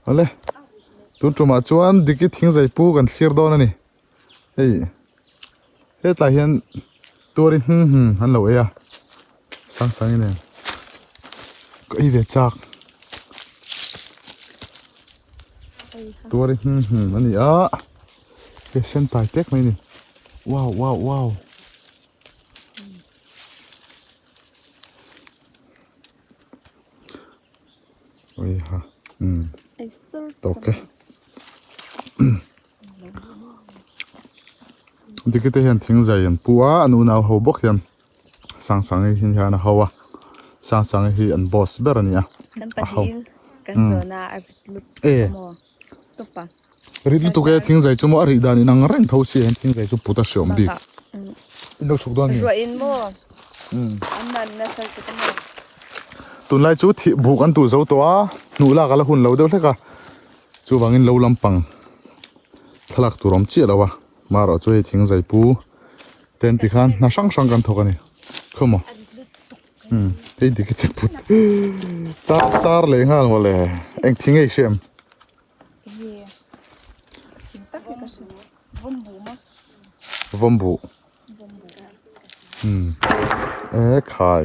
Awle tun tumah chuan Diki thingzai pu kan thlir dawn a ni hei hetlai hian tuarin hnung hnung an lo ei a sang sang in ka ei ve chak tuarin hnung hnung a ni a hei sen tai tek mai a ni wow wow wow. Oi ha umm tawk e Dikite hian thing zai an pu a an unau ho bawk hian Sangsangi hi hian a ho a Sangsangi hi an boss ber a ni a a ho e rit lutuk e thing zai chu maw a rih dan inang reng tho si hian thing zai chu put a hreawm bik in lo chhuk dawn a ni. Tunlai chu thih buk an tuh zo tawh a, hnuh lak a la hun lo deuh hlek a, chuvangin lo lampang thlalak tur awm chiah lo a, marawh chu hei thing zai pu te an ti khan hna hrang hrang kan thawk a ni khaw maw umm hei dik hi te put char char leh nghal mawle eng thing nge i hriam vawmbu. Umm e khai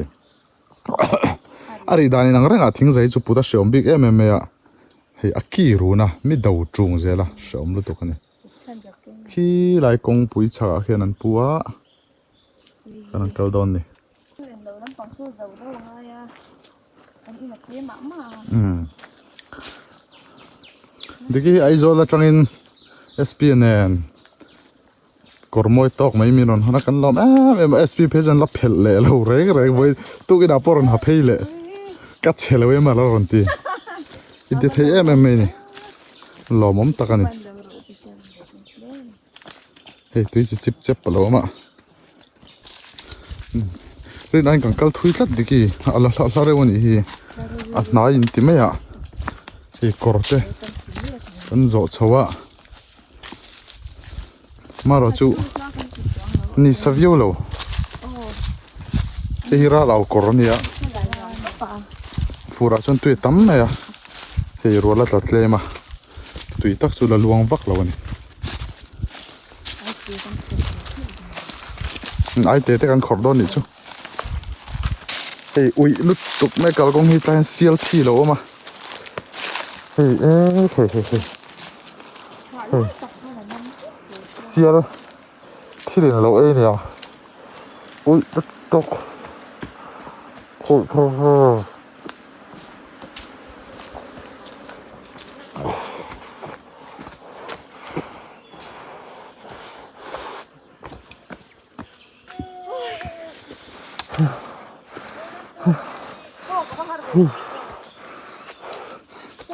a rih dan inang rengah thing zai chu put a hreawm bik em em mai a hei a ki run a mi do tung zel a hreawm lutuk a ni khi lai kawngpui chhakah khian an pu a kan an kal dawn a ni umm diki hi Aizawl atangin sp nen. Kawr mawi tawk mai min rawn hawn a kan lawm em em a sp phei chuan la phelh leh lo reng reng vawi tukinah pawh rawn ha phei leh ka chhe lo em a lo rawn ti i ti thei em em mai a ni lawmawm tak a ni hei tui chi chip chep a lo awm a rin aiin kan kal thui tlat dik hi a la hla hla reuh a nih hi a hnai in ti mai a hei kawr te kan zawh chho a. Marawh chu ni sa viau lo hei hi ral au kawr a nia fur ah chuan tui a tam mai a hei rual a tla tlem a tui tak chu la luang vak lo a ni ai te te kan khawrh dawn nih chu hei uih lutuk mai kalkawng hi tlai hian sial thi lo a awm a hei e hei hei hei. Hei sial thil in lo ei nia uih ta tawk khawih thar ha.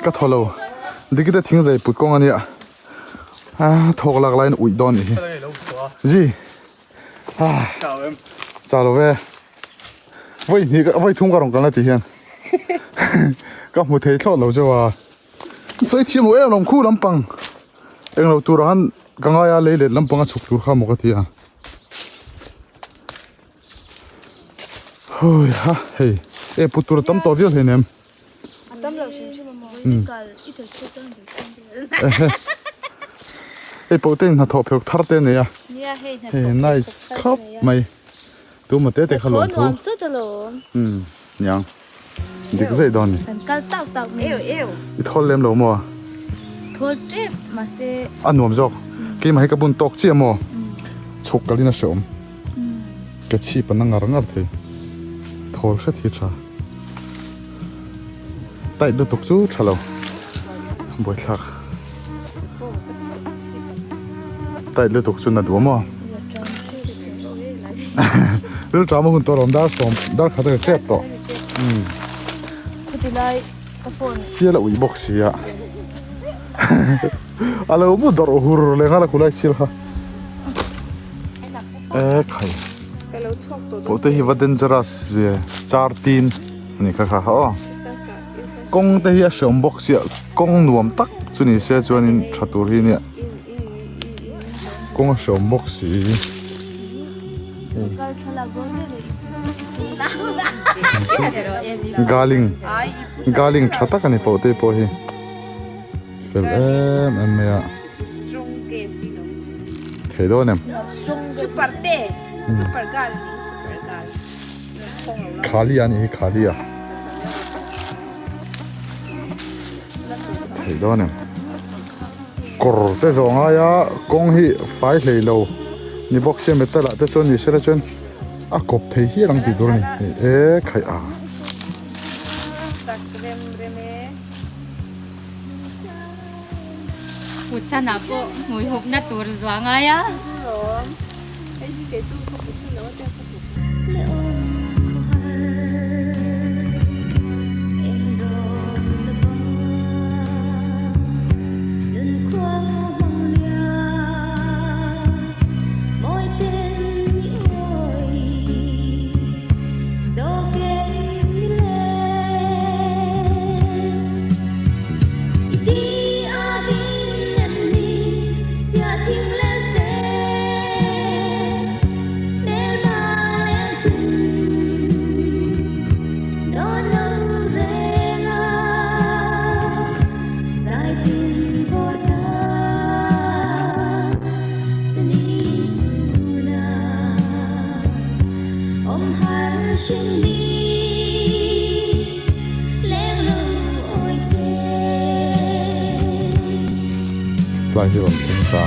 Ka thaw lo dikite thing zai put kawng a nia a thawk lak laiin uih dawn nih hi ji a chau lo ve vawi hnih vawi thum ka rawn kalna tih hian ka hmu thei thlawt lo chauh a sawi thiam lo em lawm khu lampang englo turah han Ka ngai a lei let lampang a chhuk tur kha maw ka ti a. Hui ha hei e put tur a tam tawh viau hleinem. A tam lo hrim hrim a maw. Kal i thel chhuak tan ve chuan vel. Hei pawh te in hnathawh pheuh thar te a nei a. Nia hei hnathawh pheuh nice khawp mai. Tu maw te te kha lawm thu. Nuam sawt alawm. Umm niang dik zai dawn ni. Kan kal tauh tauh mai. Eu eu. I thawl lem lo maw? Thawl tep mahse. A nuam zawk. Keimah hi ka bun tawk chiah maw? Chhuk kalin a hreawm. Ke chhip an na ngar ngar thei. Thawl hret hi tha. Tight lutuk chu tha lo. Buaithlak. Tight lutuk chu na duh maw? Ril tama hun tawh lawm dar sawm dar khat a ka tep tawh. Sial a ui bawk si a. A lo mu dawrh hur leh nghal a khulai sial kha. E khai. Pawh te hi va dangerous ve char tin ani kha kha aw. Kawng te hi a hreawm bawk sia kawng nuam tak chu ni se chuanin tha tur hi nia. Kawng a hreawm bawk si. Galing galing tha tak ani pawh te pawh hi. Fel em em mai a. Thei dawn em? Khali a nih hi khali a. Thei dawn em? Kawr te zawng aia kawng hi fai hlei lo ni bawk sia metal ah te chuan ni sela chuan a kawp thei hial ang tih tur a ni e khaih a. Kut chhanah pawh hmui hupna tur zuah ngai a. Tlai hi rawn thleng ta.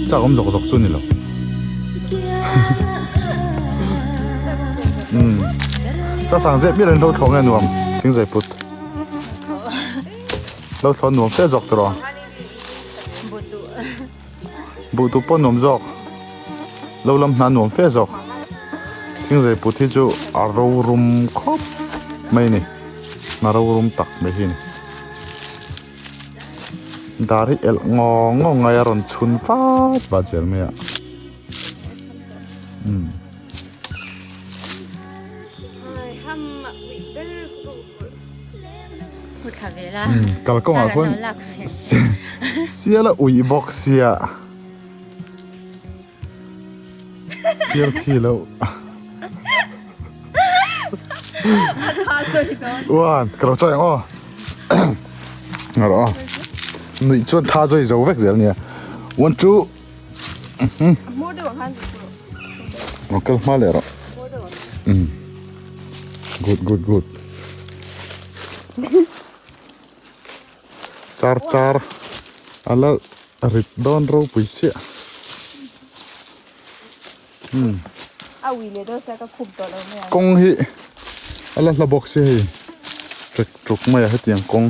Chak awm zawk zawk chu ni lo. Umm cha sang zep mial in lo thlawh nge nuam thing zai put lo thlawh nuam fe zawk tawh buh tu pawh nuam zawk lo lam hna nuam fe zawk thing zai put hi chu a ro rum khawp mai a ni a ro rum tak mai hi a ni. Dar hi elh ngawng ngawng ngai a rawn chhun vat vat zel mai a umm. Kalkawngah khuan sial a uih bawk sia sial thi loh Uan ka lo chawi ang aw Ngarawh aw Nuih chuan tha zawi zo vek zel nia One two Aw kal hma leh rawh Umm Good good good Char char a la rit dawn ropui chiah Umm Kawng hi a la hla bawk si hei trek truk mai a hetiang kawng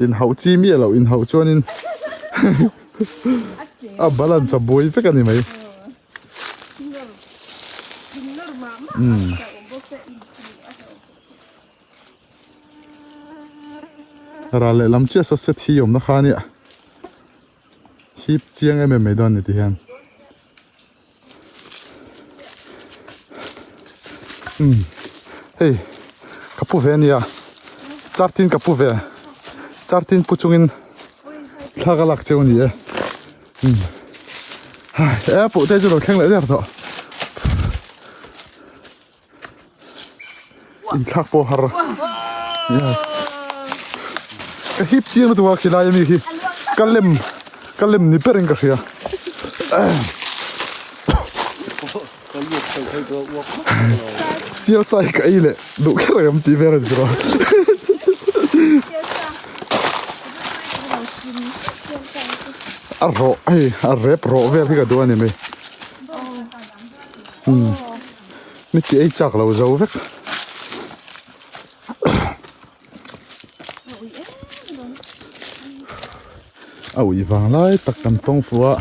Inhauh chi miah loh inhauh chuanin a balance a buai vek a ni mai. Umm. Ral leh lam chiah saw set hi awmna kha ania hip chiang em em mai dawn a ni ti hian. Umm hei ka pu ve ania char tin ka pu ve char tin pu chungin thla ka lak cheu a ni e umm hai e pawh te chu lo thleng leh der tawh inthlak pawh har yes ka hip chiang lutuk a khilai ami khi ka lem ka lem ni ber in ka hria sial sai ka ei leh duh kher ang em tih vel a ni tawh a rawh hei a rep rawh vel hi ka duh a ni mai umm. Mi ti ei chak lo zo vek. A ui vang lai tak kan tawng fuh a.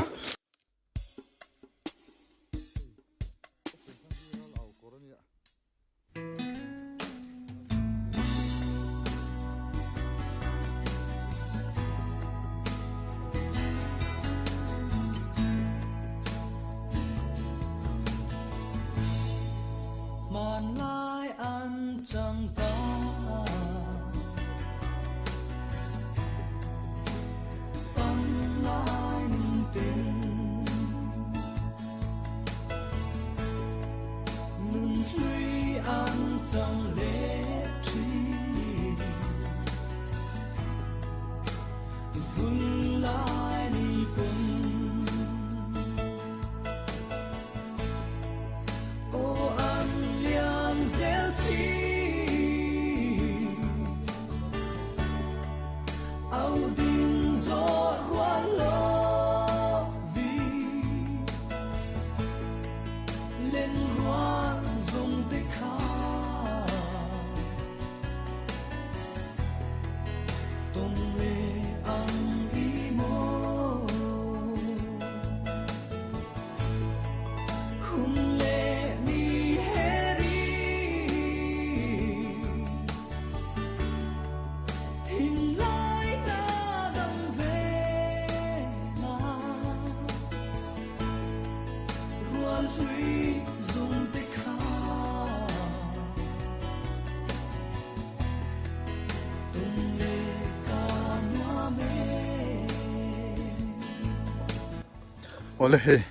Awle hei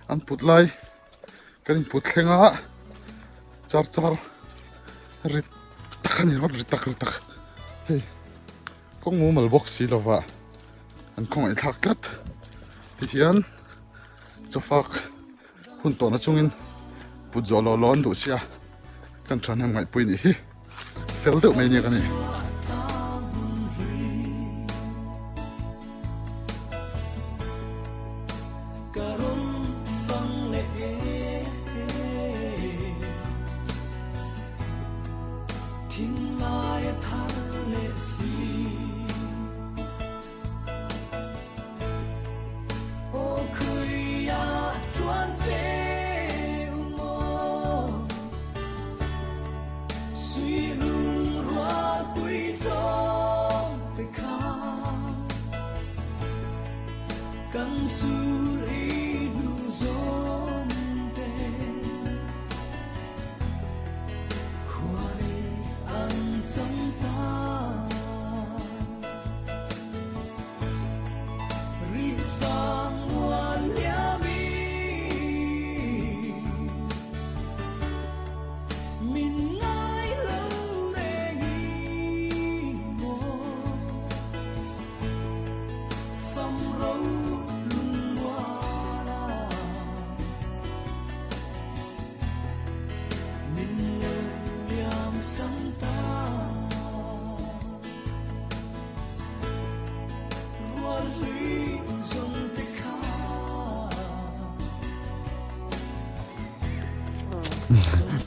an put lai kan input thleng a char char ri tak a ni ringawt ri tak ri tak hei kawng mumal bawk si lova an khawngaih thlak tlat ti hian chawfak hun tawhna chungin put zawh lawh lawh an duh sia kan thahnem ngaihpui nih hi fel deuh mai nia ka ni.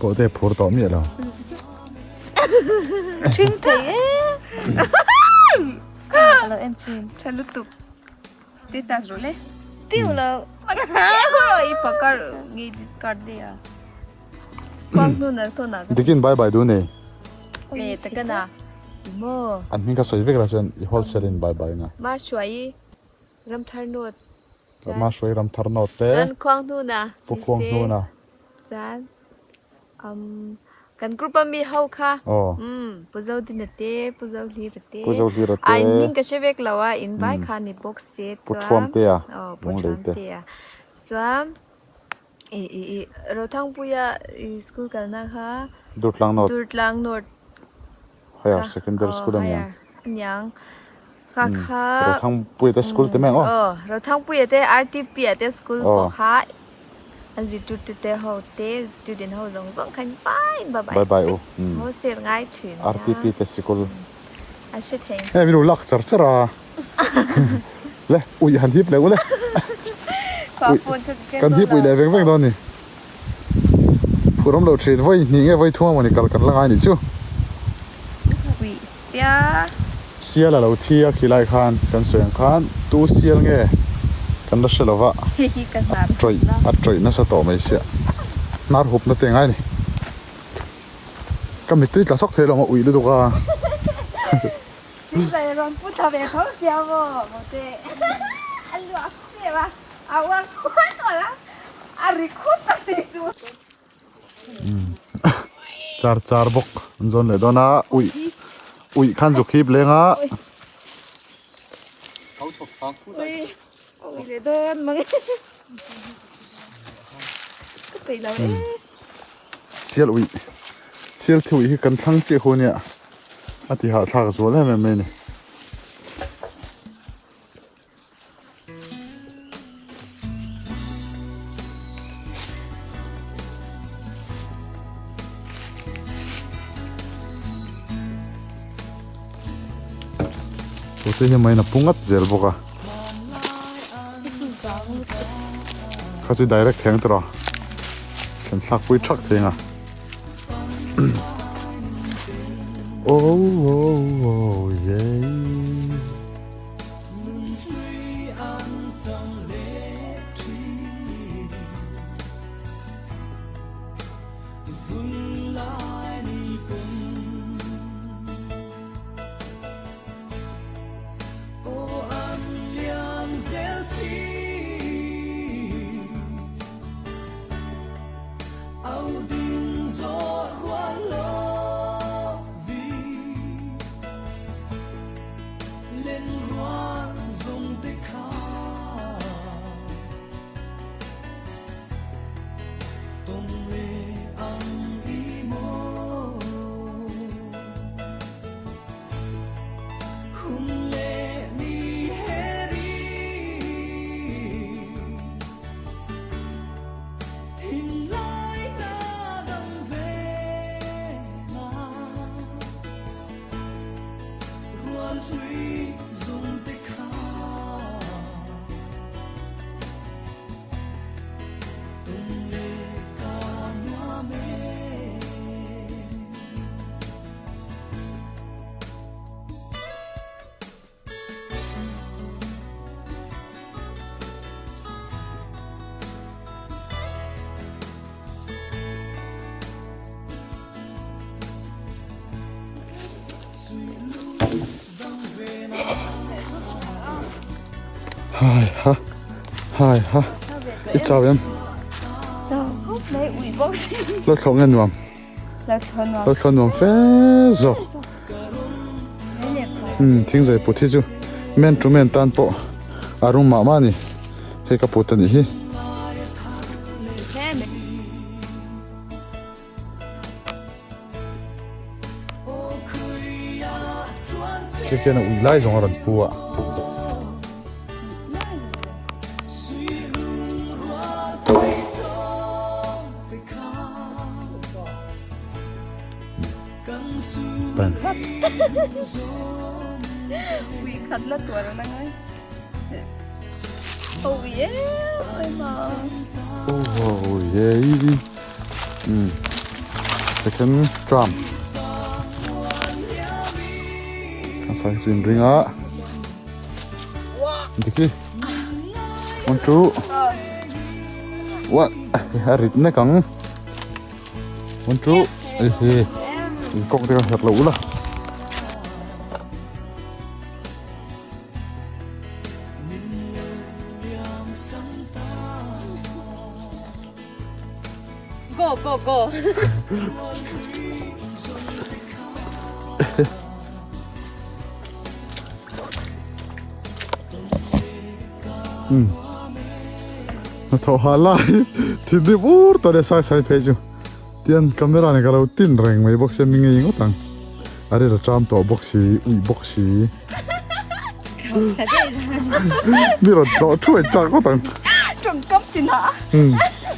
Pawh te phur tawh miah lo. Thing thei e. Alo en chin. Tha lutuk. Status ro le. Tiu lo. Tiu lo i pakar ngi discard dia. Quang nu na to na. Dikin bye bye du nei. E takana. Mo. An hming ka sawi vek la chuan i wholesale in bye bye nga. Ma hruai ramthar note. Ma hruai ramthar note te. Chuan khuang hnuna. Pu khuang hnuna. Chuan um kan group a mi ho kha. Aw. Um Pu Zodina te Pu Zohlira te. Pu Zohlira te. A in hming ka hre vek lo a in vai kha ni bawk se Pu chuan. Thuam te a. Aw Pu Lunglei Thuam te. te a. Chuan i i i Rothangpuia i school kalna kha. Durtlang North. Durtlang North. Higher Secondary School a niang. A niang. Kha kha. Rothangpuia te school te mai ang aw. Aw Rothangpuia te RTP a te school pawh kha an zirtirtu te ho te student ho zawng zawng kha in fine bye bye. Bye bye u. Wholesale ngai thin a. RTP te sikul. A hre thei. Hei min lo lak char char a. Le ui han hip leh u le. Kan hip ui leh veng veng dawn a ni. Phur awm lo thin vawi hnih nge vawi thum a mawni kal kan la ngai nih chu. Ui sia. Sial a lo thi a khi lai khan kan sawi ang khan tu sial nge kan la hre lo va a tawih a tawih nasa tawh mai sia hnar hup na te ngai ni. Ka mittui tla sawk thei lo ang a uih lutuk a. Char char bawk an zawn leh dawn a uih uih khan zuk hip leng a. Sial uih sial thi uih hi kan thlang chiah hu nia a ti hahthlak zual em em mai a ni. Tute hi main a pu ngat zel bawk a kha chu direct theng tawh a thlen thlak pui thak theng a oh oh oh yeah. Hai ha hai ha i chau em? Chau khawp mai ui bawk si. Lo thlawh nge nuam? Lo thlawh nuam. Lo thlawh nuam fe zawk. Um thing zai put hi chu men to men tan pawh a rum mah mah a ni. Hei ka put a nih hi. Khi khian a ui lai zawng a rawn pu a. Pan. Ui khat la tuar a la ngai. Oh yeah, Oh yeah. Second tram. Sang chu in ring a. Diki. One two. What? A rit nek ang. One two. Ehe. In kawng te ka hlat lo ula. Go go go. Um hnathawh ha lai thinrim ur tawh leh sai sai phei chu tian camera nen ka lo tin reng mai bawk sia mi ngei ngawt ang a ril a ṭam tawh bawk si uih bawk si. Mi rawn tlawh thuai chak ngawt ang. Tawngkam ti na.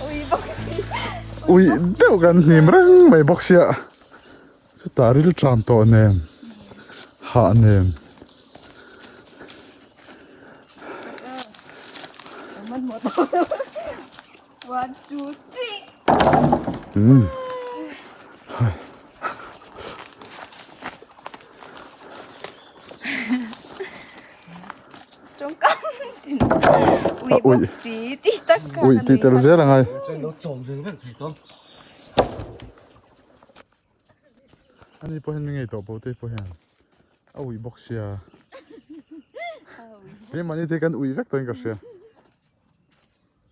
Ui bawk si. Ui deuh kan hnim reng mai bawk sia. Chutah ril ṭam tawh nen hah nen. One, two, three. Um. Ui tih tel zel a ngai. Ani pawh hian mi ngei tawh pawh te pawh hian a ui bawk sia. Keimahni te kan ui vek tawhin ka hria.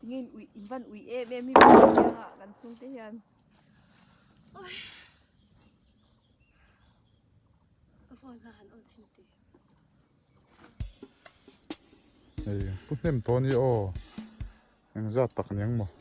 Tinge in ui in van ui em em hi kan chhungte hian. Hei pu hnem tawh a ni aw engzat tak aniang maw.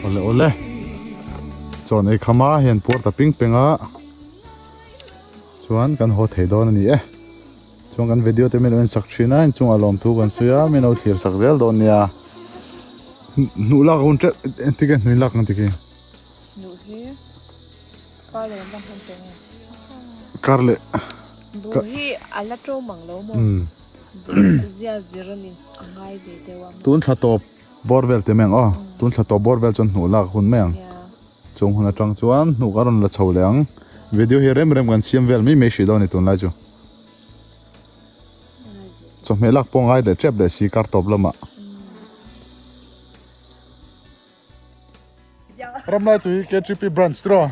Awle awle chawn ei khama hian puar ta ping peng a chuan kan haw thei dawn a ni e chuan kan video te min lo en sak thin a inchungah lawmthu kan sawi a min lo thlir sak zel dawn nia hnuh lak a hun teuh engtin nge hnuin lak ang tikhi. Kar leh Buh hi a la to mang lo maw? Buh zia zir a ni a ngai ve deuh a maw? Tun thla tawp bawr vel ti mai ang aw. Tun thla tawp bawr vel chuan hnuh lak hun mai ang. Chung hun atang chuan hnuh ka rawn la chho leh ang. Video hi rem rem kan siam vel mai mai hrih dawn a ni tunlai chu. Chawhmeh lak pawh ngai leh tep leh si kar tawp lamah. Ramlaitui KTP branch tiraw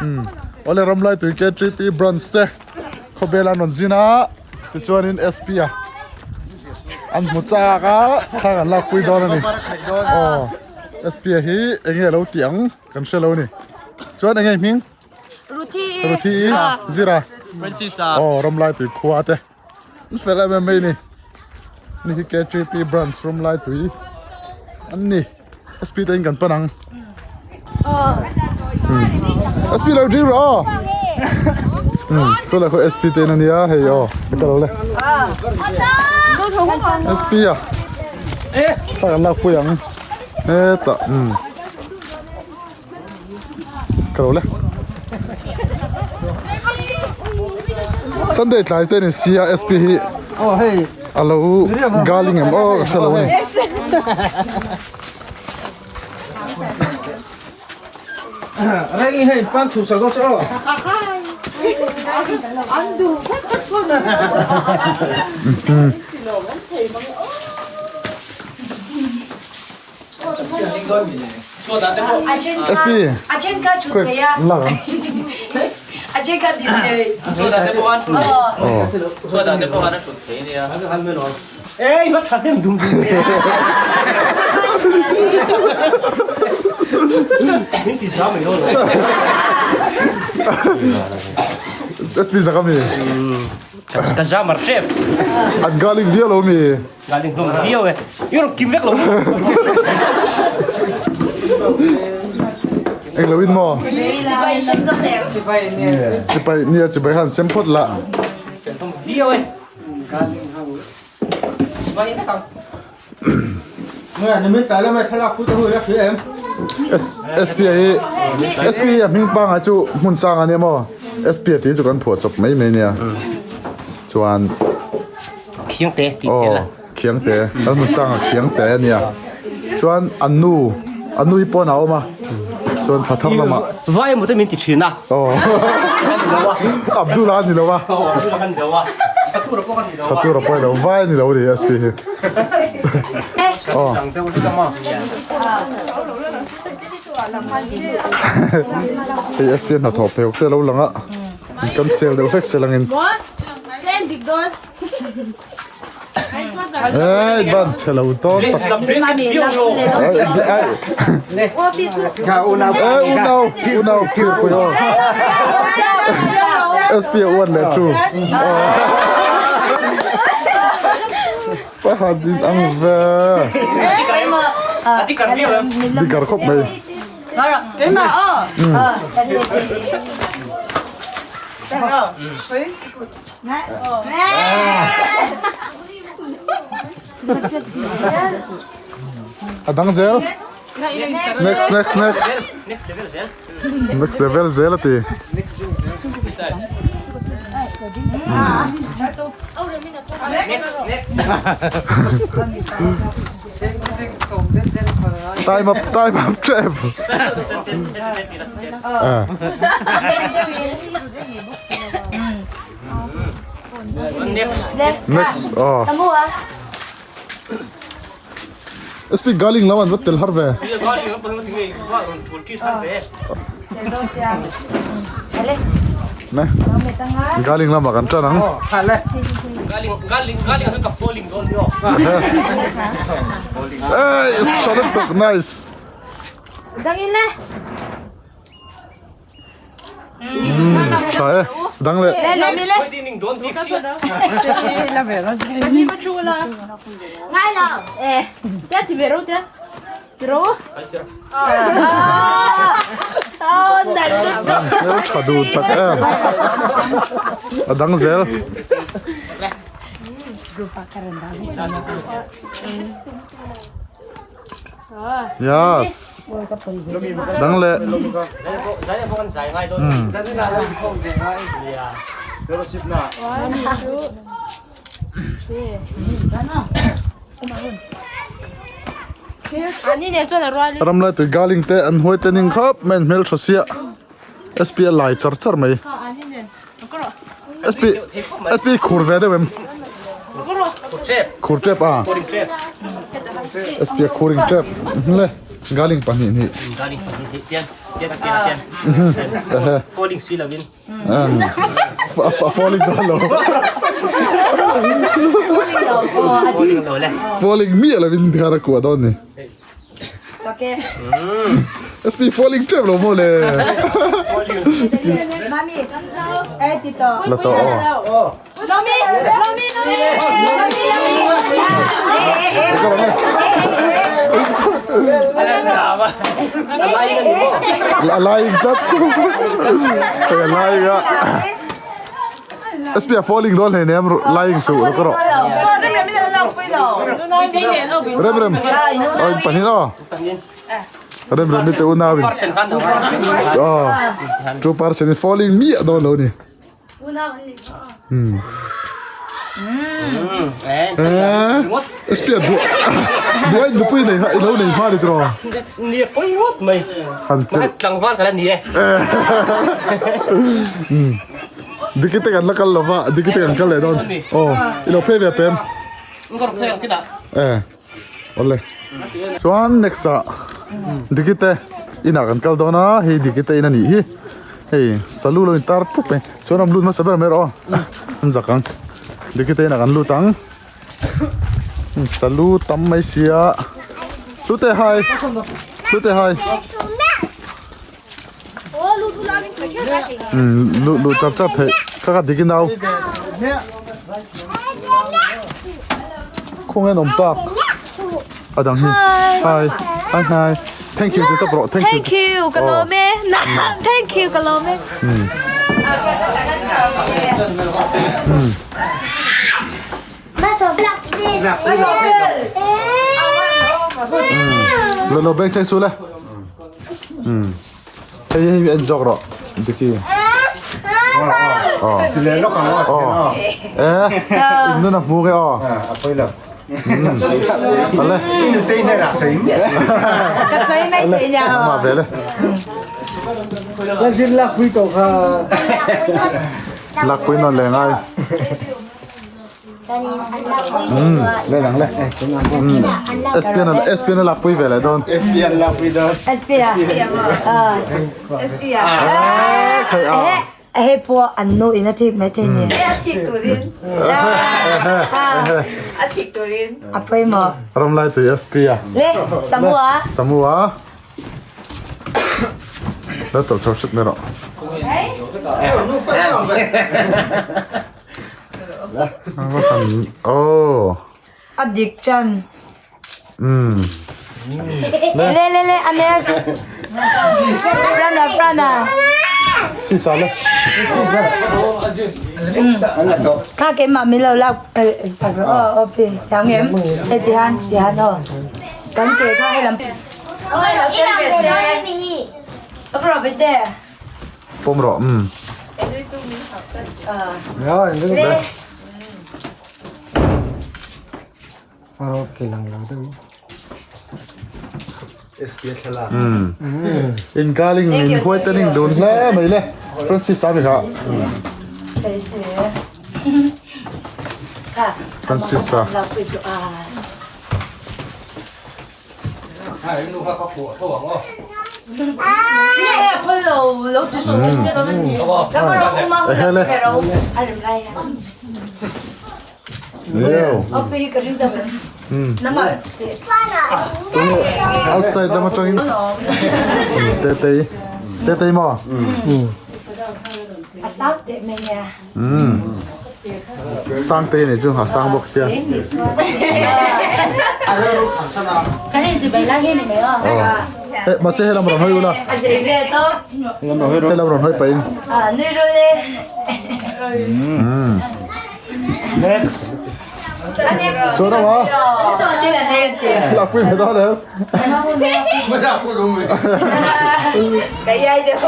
umm awle Ramlaitui KTP branch te khawvel an rawn zin a tichuanin SP a an hmu chak a thlang an lakpui dawn a ni aw SP a hi eng nge a lo tih ang kan hre lo a ni chuan eng nge hming Ruthi Ruthi Zira aw Ramlaitui khua te. An fel em em mai ni ni hi KTP branch rawng lai tui an ni SP te in kan pan ang SP lo ding rawh aw chu lah khu SP te in ania hei aw ka lo le SP a thla kan lak pui ang hetah Ka lo le. Sunday tlai te ni sia SP hi a lo galing em aw ka hre lo a ni. SP quick lak ang SP zak ami Ka zamar hrep. An galing viau lo mi. Galing hlawm viau e. I rawn kim vek lo. Eng lo in maw? Chibai sem dawn em? Chibai chibai nia chibai khan sem phawt la. Fel hlawm viau e. Galing ho. Chibai vek ang. SP hi SP hi a hming pangai chu hmun sang a nia maw? SP a tih chu kan phuah chawp mai mai nia. Chuan Khiangte tih tel a. Aw Khiangte kan hmun sang a Khiangte a nia. Chuan an nu an nu hi pawn a awm a chuan thla thar lamah. Vai emaw te min ti thin a. Aw Abdul a ni lo a. Aw Abdul a kan ni lo a. Chatura pawh kan ni lo a. Chatura pawh a ni lo vai a ni lo a ni SP hi. Aw. Hei SP a hnathawh pheiawk te a lo lang a. Kan sel deuh hlek sel angin. Ei ban chhe lo dawn tak. Ei unau unau phir pui aw. SP a uan leh chu. Pakhat in ang ve. Dikar khawp mai. A dang zel. Next next next. Next level zel a ti. Time up time up trap. Next oh. SP galing lam an va tel har ve. Ne. Galing lamah kan tan ang. Hey, it's solid tuk nice. Tha e, dang leh. Hmel tha dun tak em. A dang zel. Yes. Dang leh. Ram lai tui galing te an huai te ning khawp mai an hmeltha sia SP a lai char char mai SP SP khur ve deuh em khur tep a SP a khuring tep le galing pahnih hnih falling si lovin Falling dawn lo. Falling miah lovin khan a kuah dawn ni. SP falling tep lo maw le. La tawh aw. A lying tlat a lying a SP a falling dawn hlei nem lying suh lo ka rawh rem rem oi pahnih aw rem rem te unau in aw two percent falling miah dawn lo ni. Buai nupui nei kha i lo nei hma ni tiraw? Ni a pawi ngawt mai. Han chelh. Tlangval ka la ni e. Dikite kan la kal lo va, dikite kan kal leh dawn. Aw, i lo phei ve pem. Eh, awle. Chuan next ah dikite inah kan kal dawn a, hei dikite in a nih hi. Hei salu lo in tar pup mai chuan an lut hmasa ber mai erawh an zak ang dikite inah kan lut ang salu tam mai sia chute hai chute hai lu lu chap chap thei kha kha dikin nau khawnge an awm tak A dang hi. Hi. Hi hi. Thank you chu ta bro. Thank you. Thank you ka lawm e. Na thank you ka lawm e. Lo lo beng cheng su le. Hei hei en zawk rawh Diki. Aw. Ti leh lawk ang aw. Aw. Eh. In nun a hmu nge aw. A pawi lo. Ale. I nutei hnen ah sawi miah si. Ka sawi mai thei nia aw. Ma ve le. La zir lak pui tawh kha. Lak pui nawn leh ngai. Le nang le. SPN SPN lak pui ve leh dawn. SPN lak pui dawn. SP a. SP a. Khai a. Hei pawh an nu in a thik mai thei ni. A thik turin. A thik turin. A pawimawh. Ram lai tui SP a. Le Samu a. Samu a. La tawh chho hret mai rawh. Oh. A dik chan. Mm. Le le le a next. Prana Prana. Sisa le. Sisa. Kha ke ma mi lo lak oh oh pi chang em. He ti han ti han oh. Kan ke kha he lam. Oi lo tel ve se. Bro be te. Pawm rawh umm. Le. In galing min huai te ning dun hle mai le Francis a mi kha. Francis a. Outside lam atangin Tetei Tetei maw? A sang teh mai nia. Umm. Sang te nei chu a sang bawk sia. Kan in chi bai lai hi ni mai aw. Eh mahse helam rawn hawi ula. A zei ve tawp. Helam rawn hawi pahin. A nui rul e. Umm. Next. Chuan ama. Lakpui ve dawn em? Ka iai deuh.